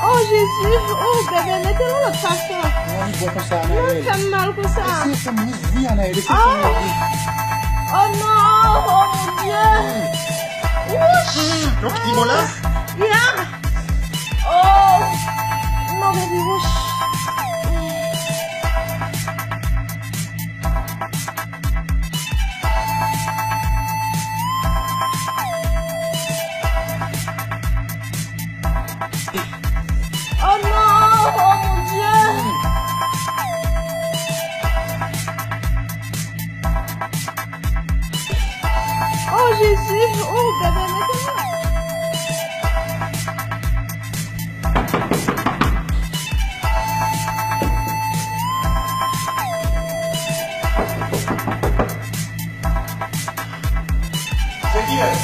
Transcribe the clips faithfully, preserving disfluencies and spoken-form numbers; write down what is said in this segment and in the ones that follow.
Oh Jezi, oh bebe, mete l yon lòt fason. Non, li bon konsa, Anaël. Mwen fè m mal konsa. Eseye fè m ri, wi, Anaël, eseye fè m ri. Oh non, oh mon Dieu. Wouch. Donk, li bon la? Yeah. Oh, non, baby, wouch. Oh non! Oh mon Dieu! Oh Jezi! Oh bebe, mete mwen! Se kiyès?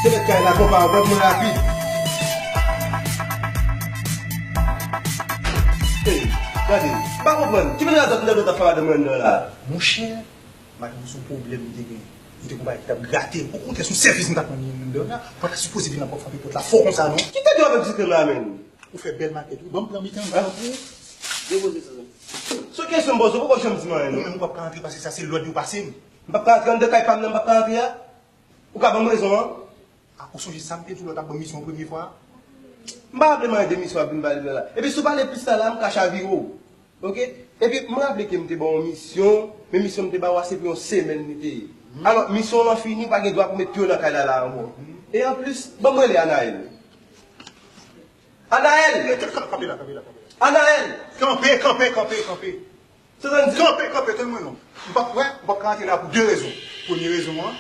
Se mèt kay la, konpa, w pran mwen rapid. Hey, gade, m pa konprann. Ki mennaj zòt mennaj zòt ap fè madanm mwen anndan la? Monchè, madanm se yon pwoblèm li te gen. Li te gon bagay ki t ap grate m. Okontrè, se yon sèvis m t ap rann li anndan la. Ou pa ta sipoze vin ap frape pòt la fò konsa, non. Kite dlo avèk ti krèm la, menm. Ou fè bèl makèt, wi. Ban m pran mitan. Ah, wi. Depoze sa. Se yon kesyon m poze w, ou poko janm di m anyen, non. Ou menm ou p ap ka antre paske sa se lòd yo pase m. M p ap ka antre anndan kay pa m nan, m p ap ka antre a? Ou ka ban m rezon an? A, ou sonje sa m te di w lè w t ap ban m misyon an premye fwa a? M pa raple m anyen de misyon w ap vin pale m nan la. Epi si w pale plis la, la, m ka chavire w. Oke? Epi m raple ke m te ba w yon misyon, men misyon m te ba w a se pou yon semèn li te ye. Alò, misyon w lan fini, ou pa gen dwa pou met pye w nan kay la, la ankò. E anplis, ban m rele Anaël. Anaël! Kanpe la, kanpe la, kanpe la. Anaël! Kanpe, kanpe, kanpe, kanpe. Sa sa n di? Kanpe, kanpe, tann mwen non. M p ap, wè, m p ap ka antre la pou de rezon. Premye rezon an,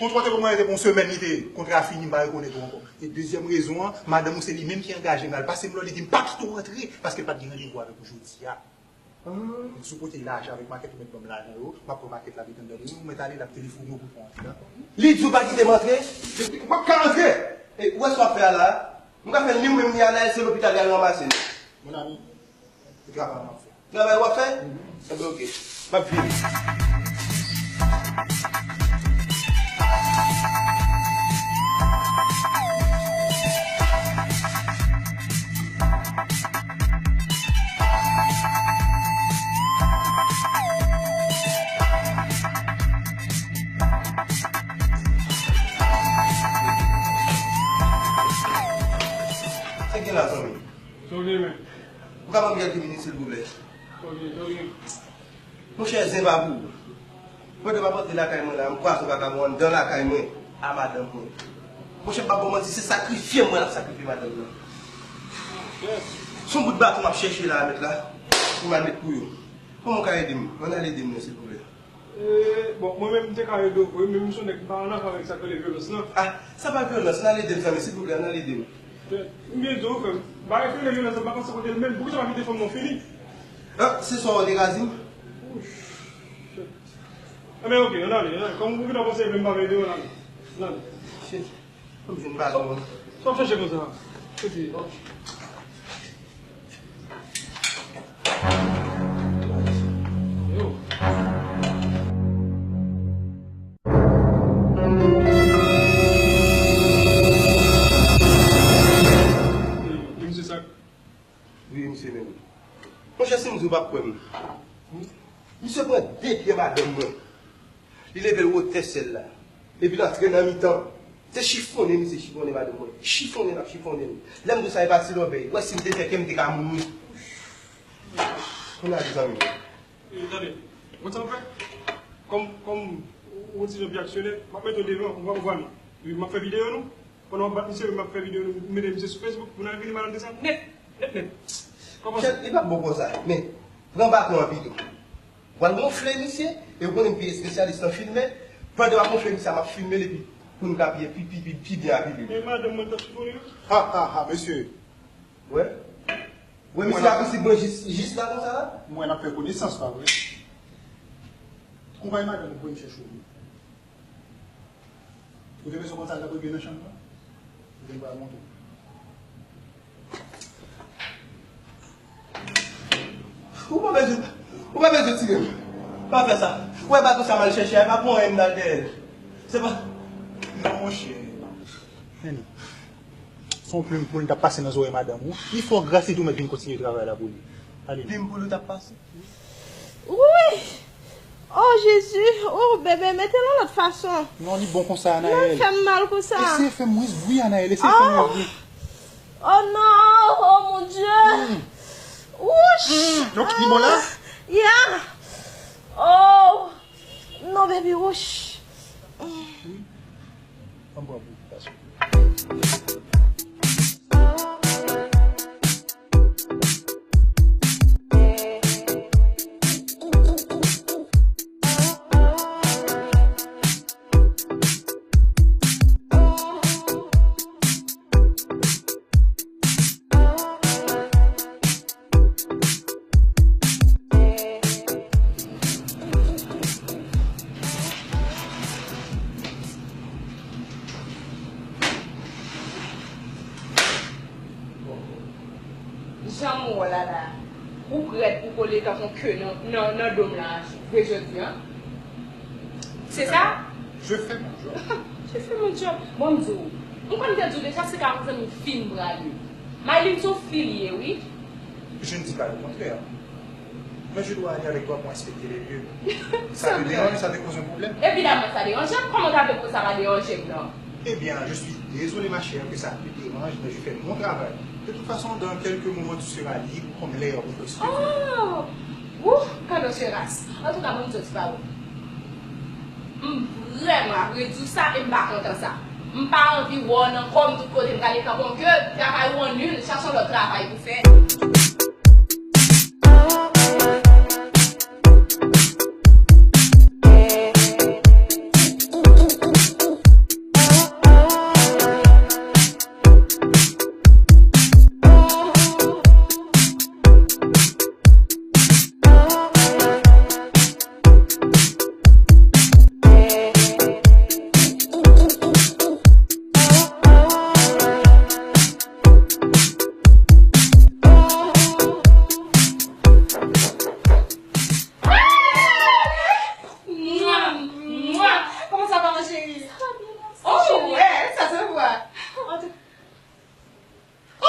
kontra w te ban mwen te pou yon semèn li te ye. Kontra a fini, m pa rekonèt ou ankò. E dezyèm rezon an, madanm ou se li menm ki angaje m la. L pase m lòd, li di m pa kite w antre, paske l pa t gen randevou avèk ou jodi a. Donk, si w pote lajan avèk makèt, ou mèt ban m lajan yo, m ap pran makèt la, mete anndan, ou mèt ale, l ap telefone w pou fè w antre, dakò? Li di w pa kite m antre? Epi, ou p ap ka antre! E, ou wè sa w ap fè a la a? M ka fè l ni ou menm ni Anaël, se lopital y al ranmase n. Mon ami, se travay m ap fè. Travay w ap fè? Enben, oke. M ap vini. Sa k gen la, zanmi? Sa w gen, men? Ou ka ban m kèlke minit, silvouplè? Sa w gen, sa w gen? Monchè, zen pa pou ou. Pandan m ap antre lakay mwen la, m kwaze yon vakabon anndan lakay mwen a madanm mwen. Monchè, m p ap ba w manti, se sakrifye mwen l ap sakrifye madanm nan. Se yon bout baton m ap chèche la, mèt la, pou m al met pou yo. Kòman w ka ede m? Ann al ede m non, silvouplè. E, bon, mwen menm, m te ka ede w vre, men m se yon nèg m pa annafè avèk sa k rele vyolans lan. Ah, sa pa vyolans, ann al ede m, zanmi, silvouplè, ann al ede m. M byen di w, frè m, bagay k rele vyolans lan, m pa konn sa kote l menm. Poukisa w pa kite fanm nan fini? Ah, se sa w te ka di m? Enben, oke, ann ale, ann ale. Kòm ou vin ap panse vre, m pa vle ede w, ann ale. Ann ale. Shit. Fò m jwenn baton an. Sa w ap chèche konsa? Soti. Yo. Misye sa. Wi, misye menm. Monchè, si m di w p ap kwè m. Misye pran de pye madanm mwen. Li leve l wotè syèl la. Epi l antre nan mitan. Se chifonnen misye chifonnen madanm mwen. Chifonnen l ap chifonnen l. Lè m di w sa, e pa ti lòbèy. Ou wè si m te fè kè m te ka mouri. Kounye a, mezanmi. E, tande, ou konn sa w fè? Kòm, kòm ou yon ti jan reyaksyonnen, m ap mete w devan, ou va, ou va vini. Wi, m ap fè videyo nou. Pandan w ap bat misye, wi, m ap fè videyo nou. M mete misye sou Facebook, moun al vini malandren sa nèt, nèt, nèt. Kòman sa? Chèf, li p ap bon konsa. Men, pran baton an pito. W al wonfle misye, e ou konnen m pi espesyalis nan filme. Pandan w ap wonfle misye a, m ap filme l epi pou nou ka pi, pi, pi, pi, pi byen apile li. E madanm mwen t ap chifonnen wi. Ha, ha, ha, mesye. Wè? Wè, misye ap pousib mwen jis, jis la konsa la? Mwen ap fè konesans, pa vre? Konpayi madanm ou voye m chèche w. Ou te bezwen konn sa k ap regle nan chanm nan? Ou te pral montre. Ou pa bezwen, Ou pa bezwen tire m. Pa fè sa. Ou wè bato sa m al chèche a, e pa pou anyen m t al dèyè l. Se pa. Non, monchè. Men non. Se yon plim pou l t ap pase nan zòrèy madanm ou. Li fè w gras, li tou mèt vin kontinye travay la pou li. Ale. Plim pou l t ap pase. Wi! Oh, Jezi! Oh, bebe, mete l yon lòt fason. Non, li bon konsa, Anaël. Non, fè m mal konsa. Eseye fè mwens bri, Anaël. Eseye fè mwens bri. Oh non! Oh, mon Dieu! Wouch! Donk, li bon la? Yeah! Oh! Non, baby, wouch! Ann pran pou, paske. Jan m wè w la la, ou prèt pou kole tankou ke nan, nan, nan do m la, vre jodi a. Se sa? Je fais mon job. Je fais mon job. Bon, m di w, m konn te di w deja, se ka yon zanmi fi m prale. Maylin se yon fi li ye, wi. Je ne dis pas le contraire. Mais je dois aller avec toi pour inspecter les lieux. Ça te dérange, ça te cause un problème? Évidemment, ça dérange. Comment ça peut, ça va déranger, non? Eh bien, je suis désolé, ma chère, que ça te dérange, mais je fais mon travail. De toute façon, dans quelques moments, tu seras libre comme l'air pour exprimer. Oh! Ouf, kado cheras. Antouka, bon, m di w ti pawòl. M vrèman ap redi w sa e m pa kontan sa. M pa anvi wè w nan kò m tout kote m prale tankou ke travay ou an nil, chache yon lòt travay pou fè. Mwa, mwa. Comment ça va, ma chérie? Ça va bien, merci, chérie. Oh, ouais, ça se voit. En tout Oh!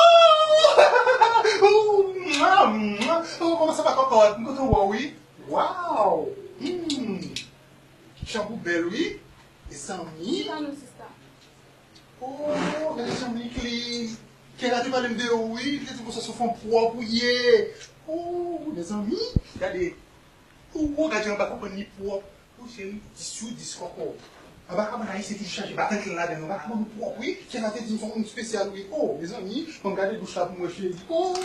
Oh, mwa, mwa. Oh, kòman sa va, kòkòt? M kontan wè w, wi. Waw! Hmm. Jan ou bèl, wi. Mezanmi. Sa nou, sista? Oh, gade jan m li clean. Kela te pale m de ou, wi. Li te di m konsa se yon fanm pwòp ou ye. Oh, mezanmi. Gade. Ou, ou gade anba kabann li pwòp. Wi, cheri, dis sou dis kòkò. Anba kabann ayisyen toujou chaje batant ladan, anba kabann ou pwòp, wi. Kela te di m se yon moun espesyal, wi. Oh, mezanmi, ban m gade douch la pou m wè, cheri. Oh!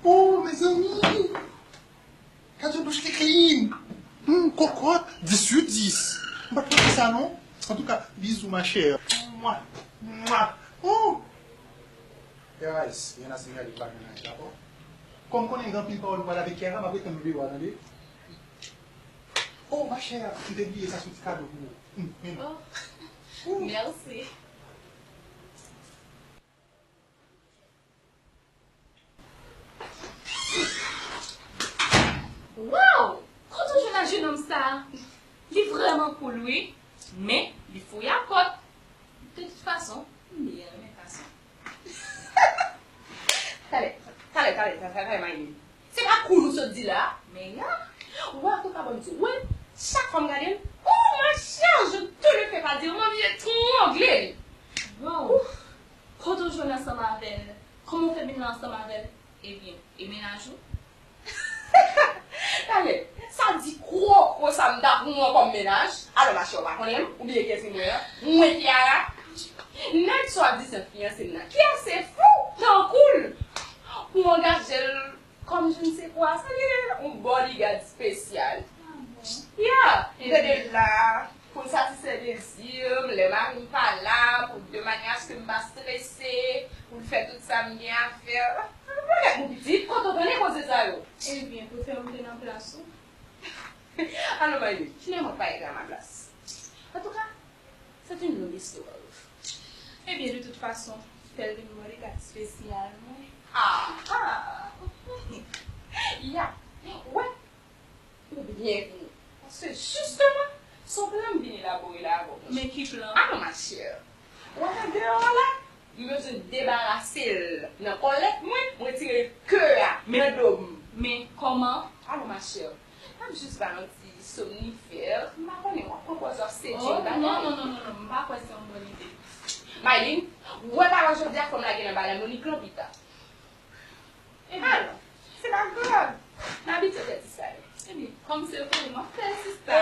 Oh, mezanmi! Gade yon douch ki clean! Hmm, kòkòt, dis sou dis. M pa t panse sa, non. Antouka, bizou, ma chère. Mwa, mwa. Oh! Guys, y en a signalé pa mennaj, dakò? Kòm konnen gen anpil pawòl pou pale avèk Kiara, m ap ret tann videyo a, tande? Oh, ma chère, m te bliye sa se yon ti kado pou ou. Hmm, men non. Oh, mèsi. Waw! Kote w jwenn ak jenòm sa a? Li vrèman cool, wi, men li fou a kòt. De tout fason, m byen renmen gason. Talè, talè, talè, talè, talè, Mayli. Se pa cool ou sot di la, men ya. Ou wè, antouka, ban m di w, wè, chak fwa m gade l, oh, ma chère, je te le fais pas dire, m anvi etrangle l. Wow. Ouf. Kote w jwenn ansanm avè l? Kòman w fè vin la ansanm avè l? Ebyen, e mennaj ou? Talè, sa di kwo, kwo sa m ta pran kòm mennaj? Alò, ma chère, ou pa konnen m? Ou bliye kiyès li mwen an? Mwen, Kiara. Nèg sa w ap di se fiyanse m nan. Kiara se fou, tankou l. Pou angaje l kòm je ne sais quoi, sa li rele yon bodyguard espesyal. Ah bon? Ya, li te gen la pou l satisfè dezi m, lè mari m pa la, pou de manyè aske m pa strese, pou l fè tout sa m gen a fè. Alò, bagay pou pitit, kote w tande koze sa yo? Ebyen, prefere m te nan plas ou. Alò, my baby, finalement, pa ete à ma place. Antouka, c'est une longue histoire. Ebyen, de tout fason, fè l vin bodyguard espesyal mwen. Ah, ah. Ya, byen pou ou. Paske jisteman, se yon plan m vin elabore la avè w. Men ki plan? Alò, ma chère, ou wè nan deyò a la, m bezwen debarase l nan kòlèt mwen, m retire kè a nan do m. Men kòman? Alò, ma chère, n ap jis ba yon ti somnifère, m pa konnen, w ap pran pòz w ap sedui m, bagay. Non, non, non, non, non, m pa kwè se yon bòn ide. Maylin, ou wè pawòl jodi a, fò m lage nan bagay Monique lan pita. Alò, se pa grav. N abitye fè ti sa yo. Ebyen, kòm se pou ou, m ap fè sista.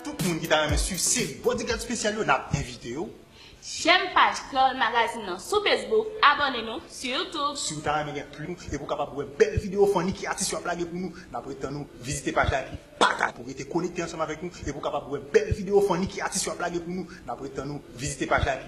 Tout moun ki ta renmen swiv seri Bodyguard Spesyal yo, n ap envite yo. Jèm paj Kreyòl Magazine nan sou Facebook, abòne nou sou YouTube. Si w ta renmen gen plis, epi w kapab wè bèl videyo funny ki atis yo ap lage pou nou, n ap ret tann ou vizite paj la epi pataje pou rete konekte ansanm avèk nou, epi w kapab wè bèl videyo funny ki atis yo ap lage pou nou, n ap ret tann ou vizite paj la epi